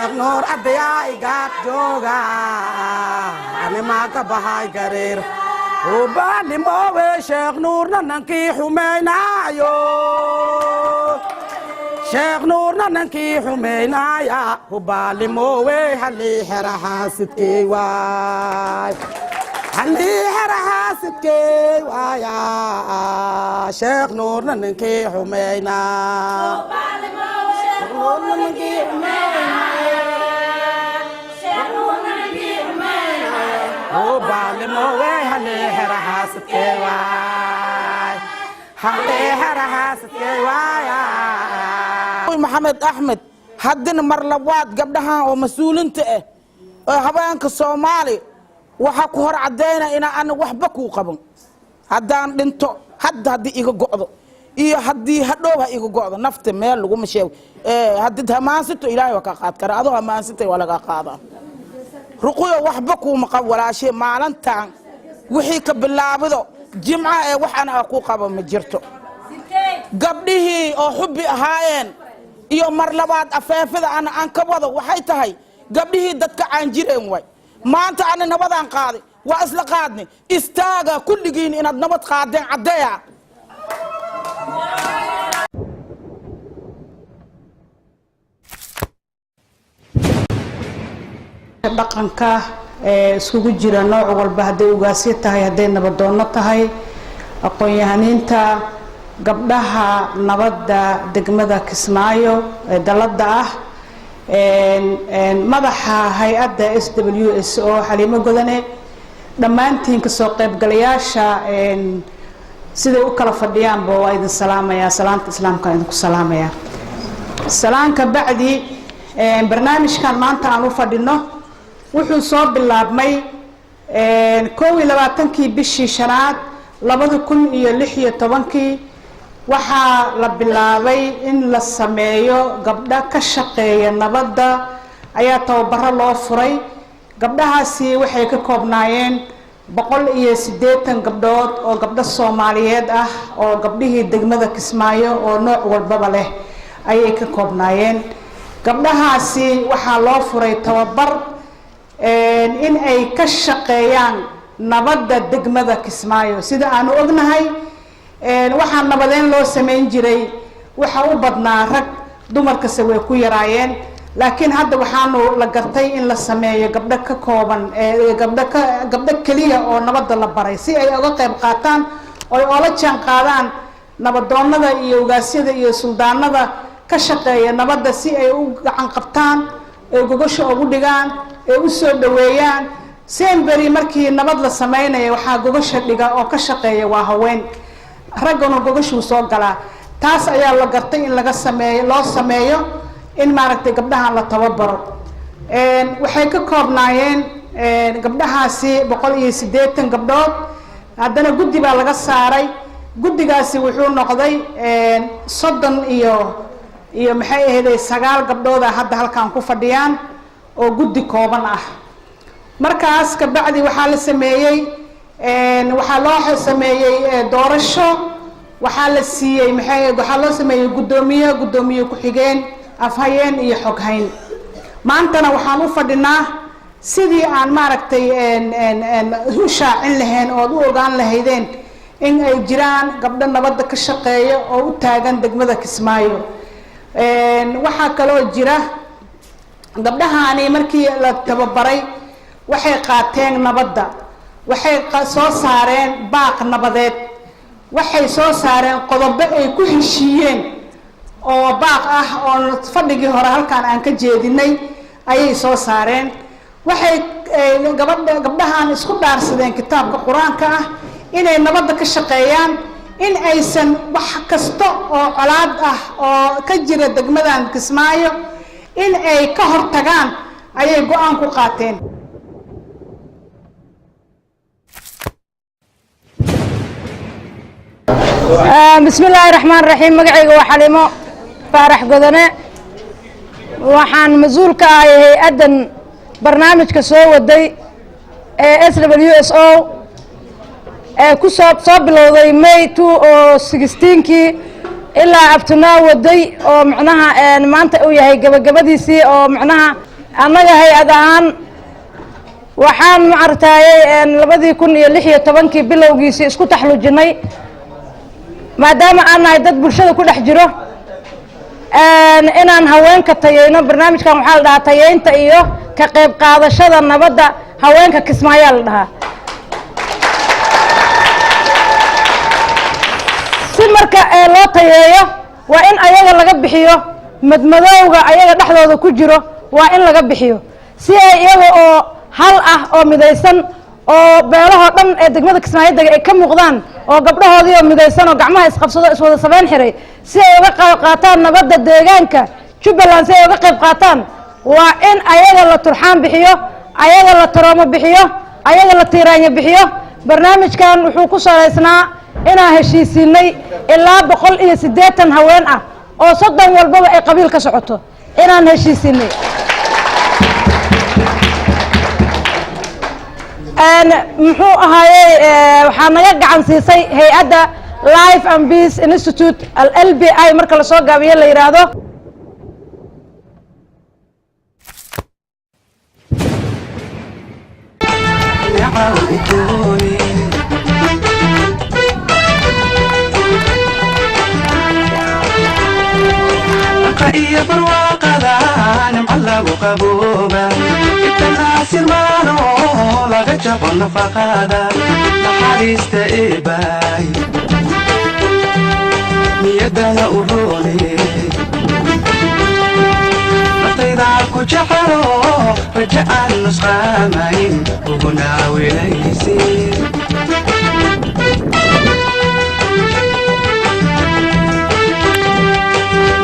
Nuur adayaa igaad jooga, animaa ka bahay gareer ubaalimowe. Sheekh Nuurna nankii xumaynaayo, Sheekh Nuurna nankii xumaynaaya, hubaalimowe. Halii xera xaasidkey waay, halii xera xaasidkey waaya. Sheekh Nuurna ninkii xumaynaa, Nuurna ninkii xumaynaya, hubaalimowe. Halii xera xaasidkey waay, halii xera xaasidkey waaya. Maxamed Axmed, haddina mar labaad gabdhahan oo mas-uulinta ah oo haweenka Soomaali waxaa ku hor caddayna inaa ana waxba kuu qaban. Haddaan dhinto hadda, haddii iga go'do iyo haddii hadhoow ha iga go'do, nafta meel laguma sheego. Haddid hamaansito, Ilaahay waa kaa qaad kara. Adoo hamaansitay waa lagaa qaadaa. Ruquyo, waxba kuuma qab, walaashee. Maalintan wixii ka bilaabido Jimca ee wax ana a kuu qabo ma jirto. Gabdhihii oo xubbi ahaayeen iyo mar labaad afeefada ana aan ka wado waxay tahay, gabdhihii dadka aan jireen way maanta ana nabadaan qaaday, waa isla qaadnay. Istaaga kulligiin inaad nabad qaadeen caddeeya. Dhaqanka ee iskugu jira nooc walba, hadday ugaasyo tahay, hadday nabadoonno tahay, aqoon-yahaniinta gabdhaha nabadda degmada Kismaayo ee dalladda ah, madaxa hay-adda SWSO Xaliimo Godane, dhammaantiin kasoo qaybgalayaasha siday u kala fadhiyaanba, waa idin salaamayaa. Salaanta Islaamkaan idinku salaamayaa. Salaanka bacdi, barnaamijkan maanta aan u fadhino wuxuu soo bilaabmay 21-kii bishii shanaad 2016-kii. Waxaa la bilaabay in la sameeyo gabdho ka shaqeeya nabadda ayaa tababaro loo furay. Gabdhahaasi waxay ka koobnaayeen 180 gabdhood oo gabdho Soomaaliyeed ah, oo gabdhihii degmada Kismaayo oo nooc walbaba leh ayay ka koobnaayeen. Gabdhahaasi waxaa loo furay tababar in ay ka shaqeeyaan nabadda degmada Kismaayo. Sida aanu ognahay, waxaa nabadeyn loo sameyn jiray waxa u badnaa rag, dumarkase way ku yaraayeen. Laakiin hadda waxaanu la gartay in la sameeyo gabdho ka kooban, gabdho ka gabdho keliya oo nabadda la baray, si ay uga qayb qaataan oy oola jaan qaadaan nabadoonnada iyo ugaasyada iyo suldaanada ka shaqeeya nabadda, si ay u gacan qabtaan, ee gogosha ugu dhigaan, ee u soo dhaweeyaan. Semberi markii nabad la sameynaya, waxaa gogosha dhiga oo ka shaqeeya waa haween, ragguna gogoshuu soo galaa. Taas ayaa la gartay in laga sameeyo, loo sameeyo in maaragtay gabdhahan la tababaro. Waxay ka koobnaayeen gabdhahaasi 180 gabdhood. Haddana guddi baa laga saaray. Guddigaasi wuxuu noqday 30 iyo maxay ahayday 9 gabdhooda hadda halkan ku fadhiyaan oo guddi kooban ah. Markaas kabacdi waxaa la sameeyey, waxaa loo sameeyey doorasho. Waxaa la siiyey, maxay, waxaa loo sameeyey guddoomiye, guddoomiye ku-xigeen, afhayeen iyo xoghayn. Maantana waxaan u fadhinaa sidii aan maaragtay u shaacin lahayn ood u ogaan lahaydeen in ay jiraan gabdho nabadda ka shaqeeya oo u taagan degmada Kismaayo. Waxaa kaloo jira, gabdhahaani markii la tababaray waxay qaateen nabadda, waxay soo saareen baaq nabadeed, waxay soo saareen qodobo ay ku heshiiyeen oo baaq ah oo fadhigii hore halkaan aan ka jeedinay ayay soo saareen. Waxay gabadha gabdhahan isku dhaarsadeen kitaabka Qur-aanka ah inay nabadda ka shaqeeyaan, in aysan wax kasta oo colaad ah oo ka jira degmadan Kismaayo in ay ka hortagaan ayay go-aan ku qaateen. Bismi illaahi raxmaan raxiim. Magacayga waa Xalimo Faarax Godane. Waxaan mas-uul ka ahay hay-addan barnaamijka soo waday ee SWSO ee ku soo bilowday May 2016-kii ilaa abtunaa waday, oo macnaha maanta uu yahay gabagabadiisii, oo macnaha Annaga hay-ad ahaan waxaan maaragtayey 2016-kii bilowgiisii isku taxluujinay, maadaama aan nahay dad bulshada ku dhex jiro, inaan haweenka tayeyno. Barnaamijkan waxaa la dhahaa tayeynta iyo ka qayb qaadashada nabadda haweenka Kismaayaa la dhahaa. Si marka loo tayeeyo, waa in ayaga laga bixiyo madmadowga ayaga dhexdooda ku jiro, waa in laga bixiyo si ay iyaga oo hal ah oo midaysan oo beelahoo dhan ee degmada Kismaayo dega ay ka muuqdaan, oo gabdhahoodii oo midaysan oo gacmaha isqabsado, iswada sabeyn xiray, si ay uga qayb qaataan nabadda deegaanka Jubbaland. Si ay uga qayb qaataan, waa in ayaga la turxaan bixiyo, ayaga la taroomo bixiyo, ayaga la tiiraanyo bixiyo. Barnaamijkan wuxuu ku salaysnaa inaan heshiisiinay ilaa 180 haween ah oo 30 walbaba ay qabiil ka socoto inaan heshiisiinay. Muxuu ahaayey, waxaa naga gacan siisay hay-adda Life and Peace Institute, LBI marka lasoo gaabiyo la yidhaahdo. Iyo barwaaqada nimco lagu qabooba, itanaasirmaano laga jabo nafaqada, naxariista eebaay niyadana u roone, naftaydaa ku jecelo, raja aan nusqaamayn uguna wilaysi.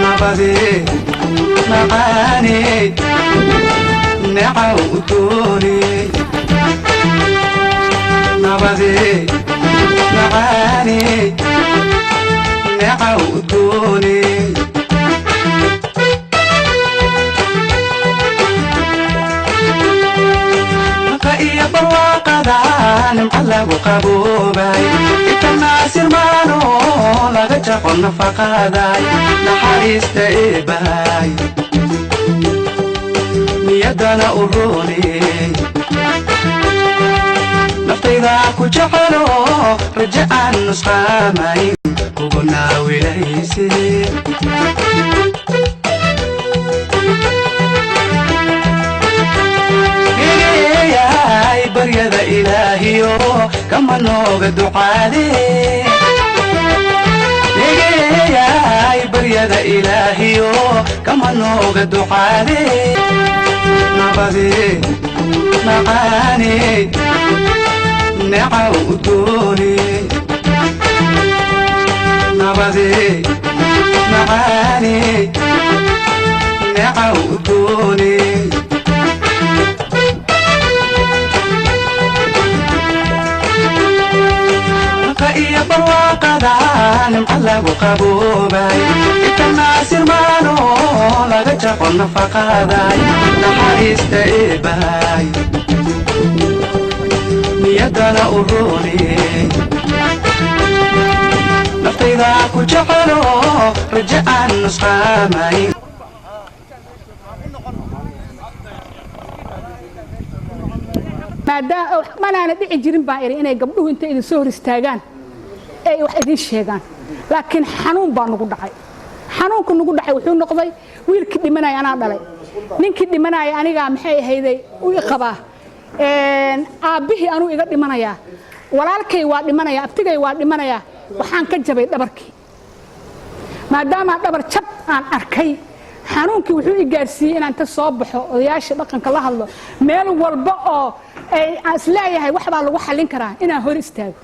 Nabade macaaney necaw udooney, nabade macaaney necaw udooney. Naqa iyo barwaaqada nimco lagu qaboobay, itanaasirmaano laga jaqo nafaqaday, naxariista eebahay niyadana u rooney, naftayda ku jecelo, raja aan nusqaamayn uguna wilayse. Egeeyay baryada ilaahiyo kama nooga ducaade, egeeyay baryada ilaahiyo kama nooga ducaade. Nabade macaaney necaw udooney, nabade macaaney necaw udooney. Naqa iyo barwaaqada nimco lagu qaboobay, itanaasirmaano laga jaqo nafaqaday, naxariista eebahay niyadana u rooney, naftayda ku jecelo, raja aan nusqaamayn. Maadaama manaana dhici jirin baan iri inay gabdhuhu intay idin soo hor istaagaan ay wax idiin sheegaan, laakiin xanuun baa nagu dhacay. Xanuunku nagu dhacay wuxuu noqday wiilkii dhimanaya anaa dhalay, ninkii dhimanaya anigaa maxay ahayday u i qabaa, aabbihii anuu iga dhimanayaa, walaalkay waa dhimanaya, abtigay waa dhimanayaa. Waxaan ka jabay dhabarkii. Maadaama dhabar jab aan arkay, xanuunkii wuxuu i gaarsiiyey inaan inta soo baxo odayaasha dhaqanka la hadlo, meel walba oo ay aan isleeyahay wax baa lagu xallin karaa inaan hor istaago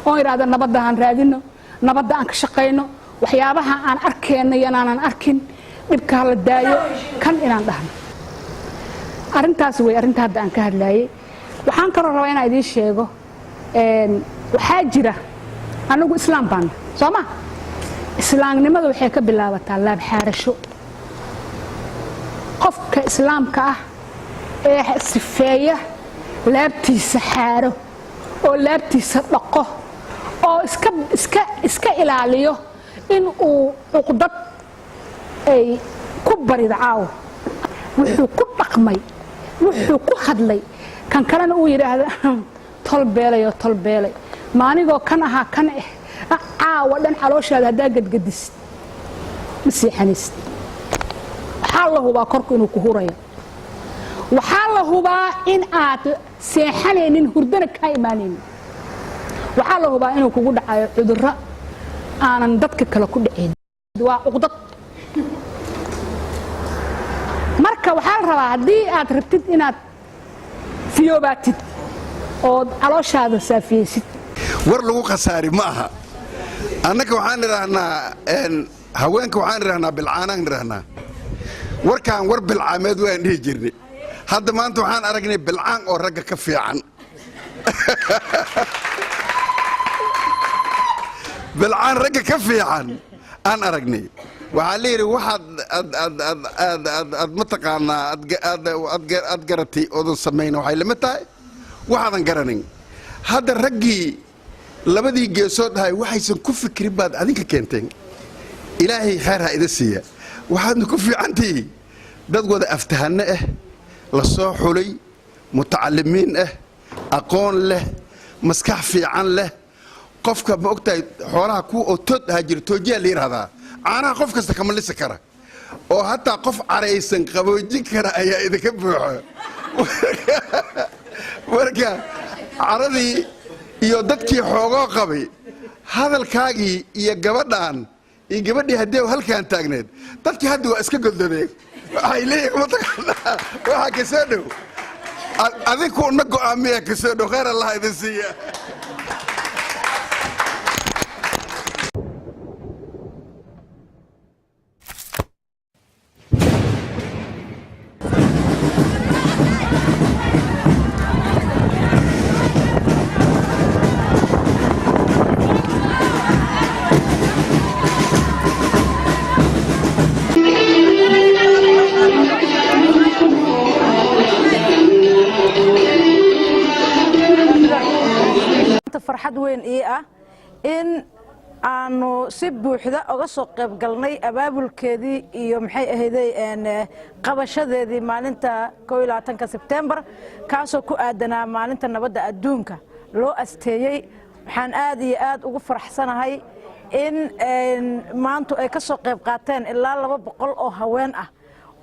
oon idhaahdo nabadda aan raadino, nabadda aan ka shaqayno, waxyaabaha aan arkeenna iyo inaanan arkin, dhibka hala daayo, kan inaan dhahno. Arrintaas wey arrinta hadda aan ka hadlaayey. Waxaan kaloo rabaa inaan idiin sheego, waxaa jira anagu islaam baana soo ma islaamnimada waxay ka bilaabataa laabxaarasho. Qofka islaamka ah ee sifeeya laabtiisa, xaaro oo laabtiisa dhaqo oo iska ilaaliyo in uu cuqdad ay ku barido caawo, wuxuu ku dhaqmaa. dhaqmay, wuxuu ku hadlay, kan kalena uu yidhaahda tol beelay oo tol beelay, maanigoo kan ahaa kan ah. Caawa dhan calooshaada haddaa gadgadisid, ma seexanaysid. Waxaa la hubaa korku inuu ku hurayo. Waxaa la hubaa in aad seexanaynin, hurdana kaa imaanaynin. Waxaa la hubaa inuu kugu dhacayo cudurro aanan dadka kale ku dhacayn. Waa cuqdad. Marka waxaa la rabaa, haddii aad rabtid inaad fiyoobaatid ood calooshaada saafiyeysid. War lagu khasaari ma aha. Annaga waxaan idhaahnaa, haweenka waxaan idhahnaa bilcaanaan idhahnaa. Warkaan war bilcaameed waan dhihi jirnay. Hadda maanta waxaan aragnay bilcaan oo ragga ka fiican, bilcaan ragga ka fiican aan aragnay. Waxaa la yidhi, waxaad aad mataqaanaa aad garatay oodan samayna waxay lamid tahay waxaadan garanin. Hadda raggii labadii geesood ahay waxaysan ku fikirin baad adinka keenteen. Ilaahay khayr ha ida siiya. Waxaadna ku fiicantihi dad wada aftahanno ah, la soo xulay, mutacalimiin ah, aqoon leh, maskax fiican leh. Qofka ma ogtahay, xoolaha kuwa oo tood ahaa jira, toojiyaa la yidhahdaa, caanaha qof kasta kama lisi kara, oo hataa qof caraysan qaboojin kara ayaa idinka buuxo. Marka caradii iyo dadkii xoogoo qabay hadalkaagii iyo gabadhaan iyo gabadhii haddii halkaan taagneed, dadkii hadda waa iska goldodeen. Waxay leeyihin, mataqaanaa, waxaa ka soo dhow adinku na go'aamiya ka soo dhow. Khayr Allah idin siiya. Farxad weyn ii ah in aanu si buuxda uga soo qayb galnay abaabulkeedii iyo, maxay ahayday, qabashadeedii maalinta 21-ka Sebtembar, kaasoo ku aadanaa maalinta nabadda adduunka loo asteeyey. Waxaan aad iyo aad ugu faraxsanahay in maantu ay ka soo qayb qaateen ilaa 200 oo haween ah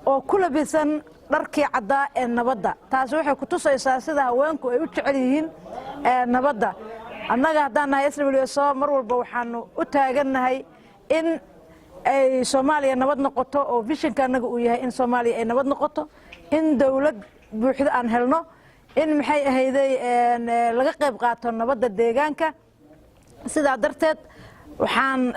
oo ku labisan dharkii caddaa ee nabadda. Taasi waxay ku tusaysaa sida haweenku ay u jecel yihiin nabadda. Annaga haddaan nahay SWSO, mar walba waxaanu u taagannahay in ay Soomaaliya nabad noqoto, oo visionka annaga uu yahay in Soomaaliya ay nabad noqoto, in dowlad buuxda aan helno, in, maxay ahayday, laga qayb qaato nabadda deegaanka. Sidaa darteed waxaan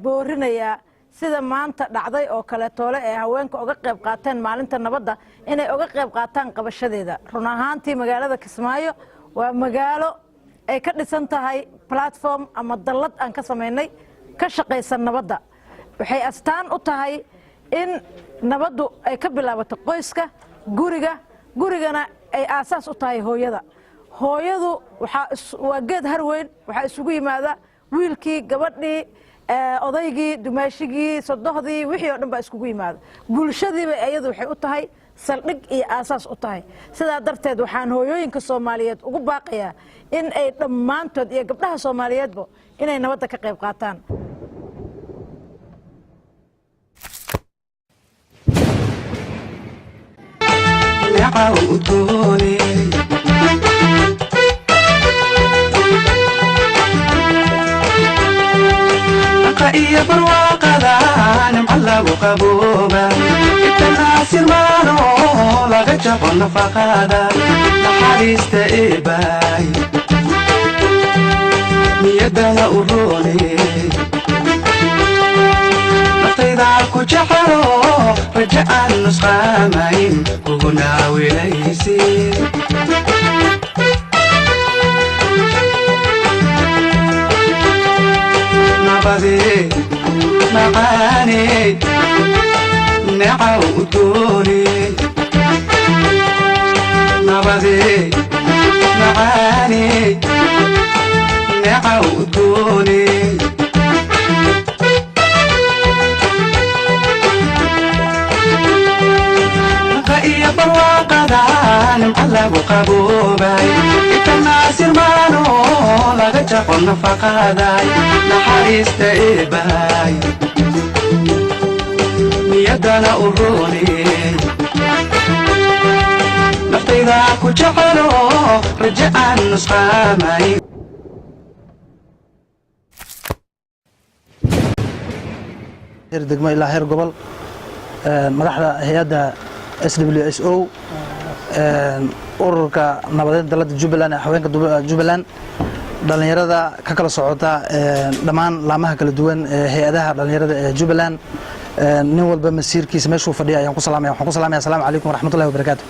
boorinayaa sida maanta dhacday oo kaleetoole ee haweenka uga qayb qaateen maalinta nabadda inay uga qayb qaataan qabashadeeda. Run ahaantii, magaalada Kismaayo waa magaalo ay ka dhisan tahay platform ama dallad aan ka samaynay ka shaqaysan nabadda. Waxay astaan u tahay in nabaddu ay ka bilaabato qoyska, guriga, gurigana ay aasaas u tahay hooyada. Hooyadu waa geed harweyn. Waxaa isugu yimaada wiilkii, gabadhii, odaygii, dumaashigii, sodohdii, wixii oo dhan baa iskugu yimaada. Bulshadiiba iyadu waxay u tahay saldhig iyo aasaas u tahay. Sidaa darteed waxaan hooyooyinka Soomaaliyeed ugu baaqayaa in ay dhammaantood iyo gabdhaha Soomaaliyeedba inay nabadda ka qayb qaataan. Neecaw udgoone, raqa iyo barwaaqada nimco lagu qabooba, itanaasir maano laga jabo nafaqada, naxariista eebaay niyadana u roone, naftayda ku jecelo, raja aan nusqaamayn kuguna wilaysi. Nabade macaane, necaw udgoone, nabade macaane, necaw udgoone. Raqa iyo Barwaaqada nimca lagu qaboobay, itanaasirmaano laga jaqo nafaqaday, naxariista eebahay niyadana u roone, naftayda ku jecelo, rajo aan nusqaamay. Heer degmo ilaa heer gobol, madaxda hay-adda SWSO, ururka nabadeed dalada Jubbaland ee haweenka Jubbaland, dhallinyarada ka kala socota dhammaan laamaha kala duwan ee hay-adaha dhallinyarada ee Jubbaland, nin walba masiirkiisa meeshuu fadhiya ayaan ku salaamaya. Waxaan ku salaamaya: Asalaamu calaykum waraxmatullahi wabarakaatu.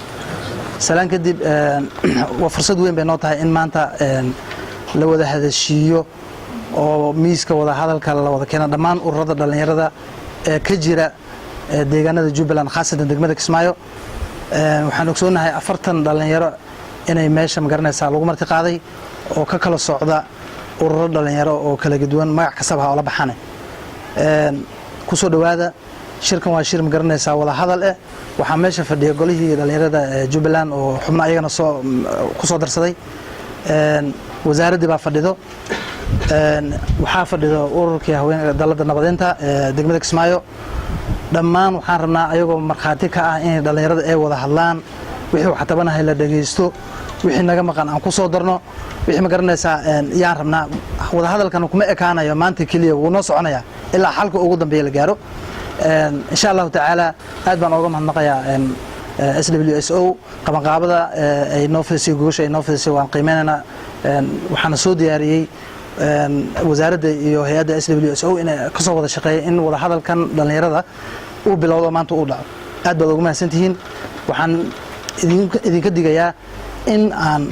Salaan kadib, waa fursad weyn bay noo tahay in maanta la wada hadashiiyo oo miiska wada hadalka la wada keeno dhammaan ururada dhallinyarada ee ka jira deegaanada Jubbaland, khaasatan degmada Kismaayo. Waxaan ogsoonahay 40 dhallinyaro inay meesha, magaranaysaa, lagu marti qaaday oo ka kala socda ururo dhallinyaro oo kala duwan, magac kastaba ha oola baxane. Ku soo dhowaada shirkan. Waa shir, magaranaysaa, wada hadal eh. Waxaa meesha fadhiya golihii dhallinyarada ee Jubbaland oo xubno ayagana soo ku soo darsaday. Wasaaraddii baa fadhido, waxaa fadhido ururkii haweenka dalada nabadeynta ee degmada Kismaayo. Dhammaan waxaan rabnaa, ayagoo markhaati ka ah, inay dhallinyarada ay wada hadlaan, wixii wax tabanahay la dhegaysto, wixii naga maqan aan ku soo darno, wixii, ma garanaysaa, yaan rabnaa. Wada hadalkan kuma ekaanayo maanta keliya, wuu noo soconayaa ilaa xalka ugu dambeeya la gaaro, insha Allahu tacaala. Aad baan ooga mahadnaqayaa SWSO qabanqaabada ay noo fidisay, gogosha ay noo fidisay waan qiimeynaynaa. Waxaana soo diyaariyey wasaaradda iyo hay-adda SWSO inay kasoo wada shaqeeya in wada hadalkan dhallinyarada uu bilowdo, maanta uu dhaco. Aad baad ugu mahadsantihiin. Waxaan idinka digayaa in aan,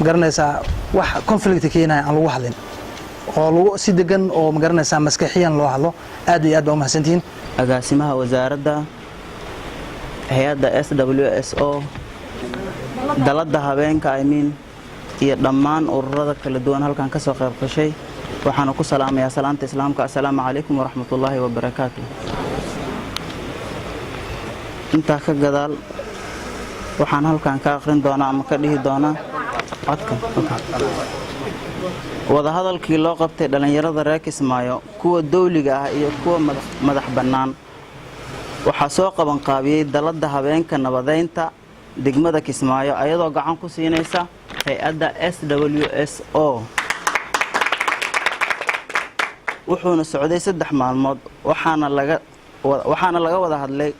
magaranaysaa, wax conflict keenaya aan lagu hadlin oo lagu si degan oo, magaranaysaa, maskaxiyan loo hadlo. Aad iyo aad baa u mahadsantihiin. Agaasimaha wasaaradda, hay-adda SWSO, dalladda habeenka imiin iyo dhammaan ururada kala duwan halkan ka soo qayb gashay, waxaana ku salaamayaa salaanta Islaamka: assalaamu calaykum waraxmatullaahi wabarakaatu. Intaa ka gadaal, waxaan halkan ka aqrin doonaa ama ka dhihi doonaa codka wadahadalkii loo qabtay dhallinyarada reer Kismaayo, kuwa dawliga ah iyo kuwa madax bannaan. Waxaa soo qabanqaabiyey dalladda habeenka nabadeynta degmada Kismaayo, ayadoo gacan ku siinaysa hay-adda SWSO. Wuxuuna socday 3 maalmood, waxaana laga wada hadlay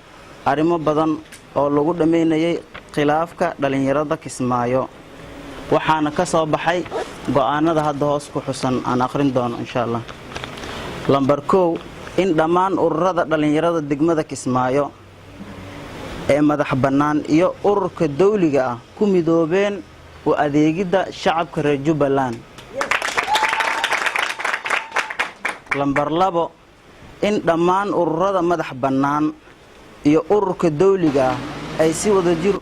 arrimo badan oo lagu dhammaynayay khilaafka dhallinyarada Kismaayo. Waxaana ka soo baxay go'aanada hadda hoos ku xusan aan aqrin doono, insha Allah. Lambar 1, in dhammaan ururada dhallinyarada degmada Kismaayo ee madax bannaan iyo ururka dawliga ah ku midoobeen u adeegidda shacabka reer Jubbaland. Lambar 2, in dhammaan ururada madax bannaan iyo ururka dawliga ah ay si wadajir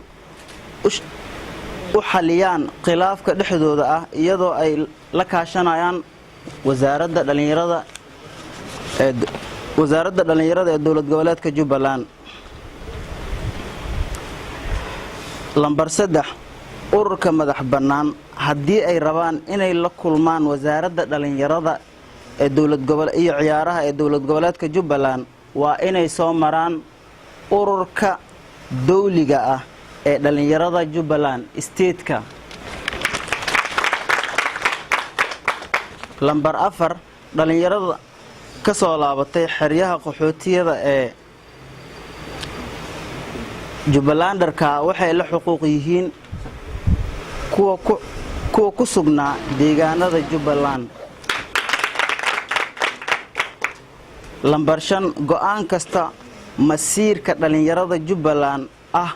u xaliyaan khilaafka dhexdooda ah, iyadoo ay la kaashanayaan wasaaradda dhallinyarada ee dowlad goboleedka Jubbaland. Lambar 3, ururka madax bannaan haddii ay rabaan inay la kulmaan wasaaradda dhallinyarada ee dowlad gobol iyo ciyaaraha ee dowlad goboleedka Jubbaland, waa inay soo maraan ururka dawliga ah ee dhallinyarada Jubbaland stateka. Lambar 4, dhallinyarada ka soo laabatay xeryaha qaxootiyada ee Jubbalanderka waxay la xuquuq yihiin kuwa ku sugnaa deegaanada Jubbaland. Lambar 5, go'aan kasta masiirka dhallinyarada Jubbaland ah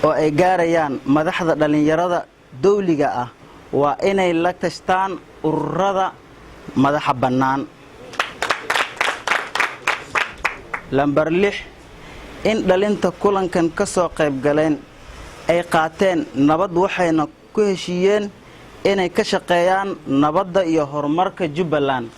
oo ay gaarayaan madaxda dhallinyarada dawliga ah waa inay la tashtaan ururada madaxa bannaan. Lambar 6, in dhalinta kulankan ka soo qayb galeen ay qaateen nabad, waxayna ku heshiiyeen inay ka shaqeeyaan nabadda iyo horumarka Jubbaland.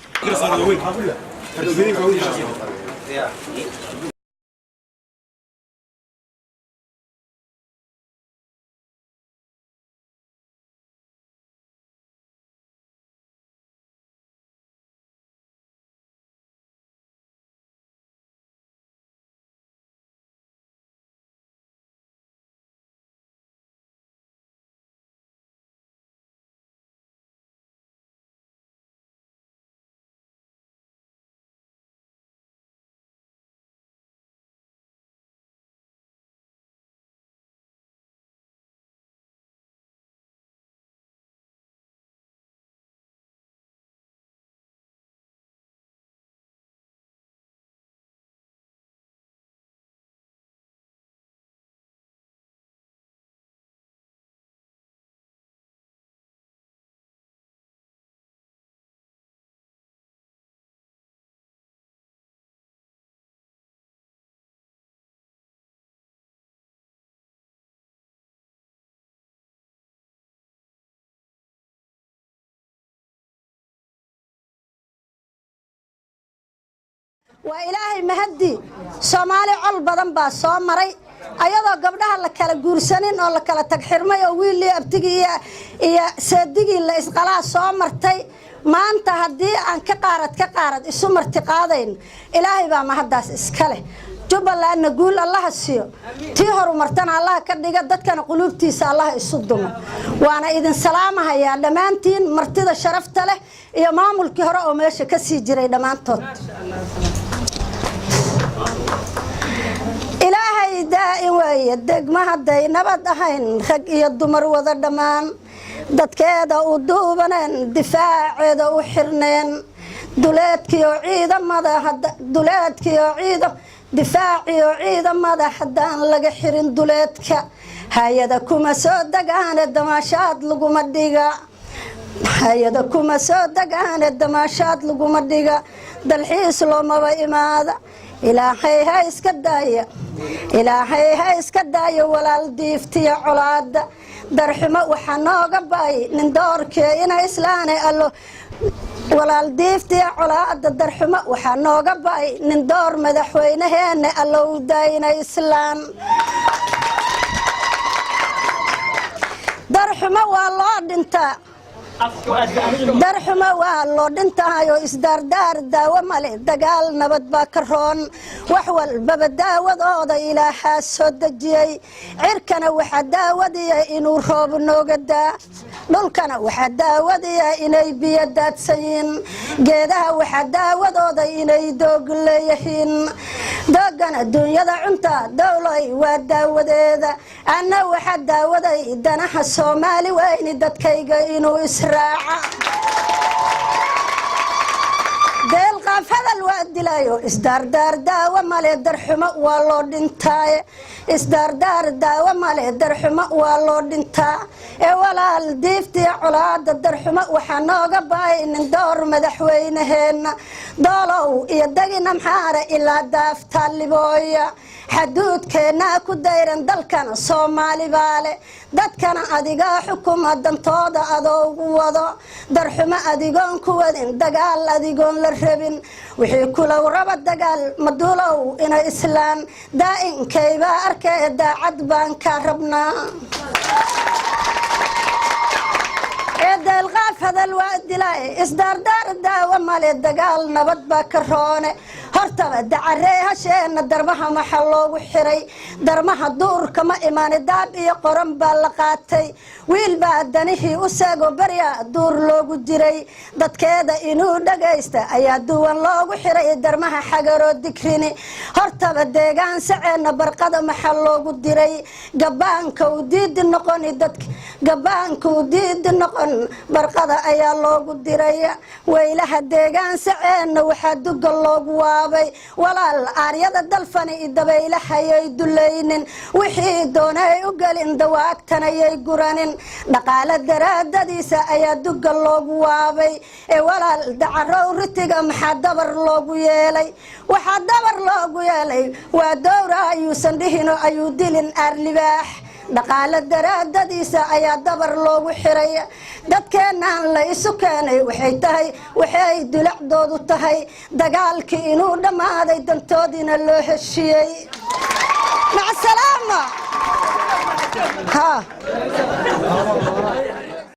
Waa Ilaahay mahadii. Soomaali col badan baa soo maray, ayadoo gabdhaha la kala guursanin oo la kala tag xirmay, oo wiilii abtigii iyo seedigii la isqalaa soo martay. Maanta haddii aan ka qaarad ka qaarad isu marti qaadayn, Ilaahay baa mahaddaas iska leh. Jubbalandna guul Allaha siiyo, tii horumartana Allaha ka dhiga, dadkana quluubtiisa Allaha isu dumo. Waana idin salaamahayaa dhammaantiin, martida sharafta leh iyo maamulkii hore oo meesha ka sii jiray dhammaantood. Ilaahay daa'in weeye. Degma hadday nabad ahayn, rag iyo dumar wada dhammaan, dadkeeda u duubaneen, difaaceeda u xirneen, duleedkiyo ciidamada, duleedkiyo ciidam difaaciyo ciidamada haddaan laga xirin duleedka, hay-ada kuma soo degaane damaashaad laguma dhiga, hay-ada kuma soo degaane damaashaad laguma dhiga, dalxiis loomaba imaada. Ilaahay ha iska daaya, Ilaahay ha iska daayo walaal diiftiya colaada. Darxumo waxaa nooga baay nin doorkee ina islaane allo. Walaal diiftiya colaada, darxumo waxaa nooga baay nin door madaxweynaheena allow daayina islaan. Darxumo waa loo dhintaa, darxumo waa loo dhintahayoo isdaardaar daawo male, dagaal nabad baa ka roon. Wax walbaba daawadooda Ilaahaa soo dejiyey. Cirkana waxaa daawadiya inuu roob nooga daa, dhulkana waxaa daawadiya inay biyo daadsayiin, geedaha waxaa daawadooda inay doog leeyihiin, doogana duunyada cunta dowlay waa daawadeeda. Anna waxaa daawaday danaha Soomaali weyni, dadkayga inuu israaca. Deelqaaf hadal waa dilayo, isdaardaar daawo male, darxumo waa loo dhintaaye. Isdaardaar daawo male, darxumo waa loo dhintaa. Ee walaal diiftiya colaada, darxumo waxaa nooga baay nin door madaxweynaheenna. Doolow iyo degina Maxaara ilaa daaftaa Libooya, xaduudkeennaa ku dayran, dalkana Soomaali baale, dadkana adigaa xukuma, dantooda adoogu wado. Darxumo adigoon ku wadin, dagaal adigoon la rabin, wixii kulow raba dagaal maduulow ina islaan. Daa'inkaybaa arkee, daacad baan kaa rabnaa. Ee deelqaaf hadal waa dilaaye, isdaardaar daawo male, dagaal nabad baa ka roone. Hortaba dacaree hasheenna darmaha maxa loogu xiray? Darmaha duurka ma imaane, daab iyo qoran baa la qaatay. Wiil baa danihii u seego, barya duur loogu jiray, dadkeeda inuu dhagaysta ayaa duwan loogu xiray darmaha xagaroo digrini. Hortaba deegaan saceenna barqada maxa loogu diray? Gabaanka u diidi noqoni dad, gabaanka u diidi noqon barqada ayaa loogu diray. Weylaha deegaan saceenna waxaa duga loogu waabay. Walaal aaryada dalfani i dabaylahayay dulaynin, wixii doonay u gelin, dawaagtanayay guranin, dhaqaale daraadadiisa ayaa duga loogu waabay. Ee walaal dacarow ritiga maxaa dabar loogu yeelay? Waxaa dabar loogu yeelay waa dowra ayuusan dhihino ayuu dilin aarlibaax. Dhaqaale daraadadiisa ayaa dabar loogu xiray. Dadkeennan la isu keenay waxay tahay, waxay dulacdoodu tahay dagaalkii inuu dhammaaday, dantoodiina loo heshiyey. Macsalaama ha.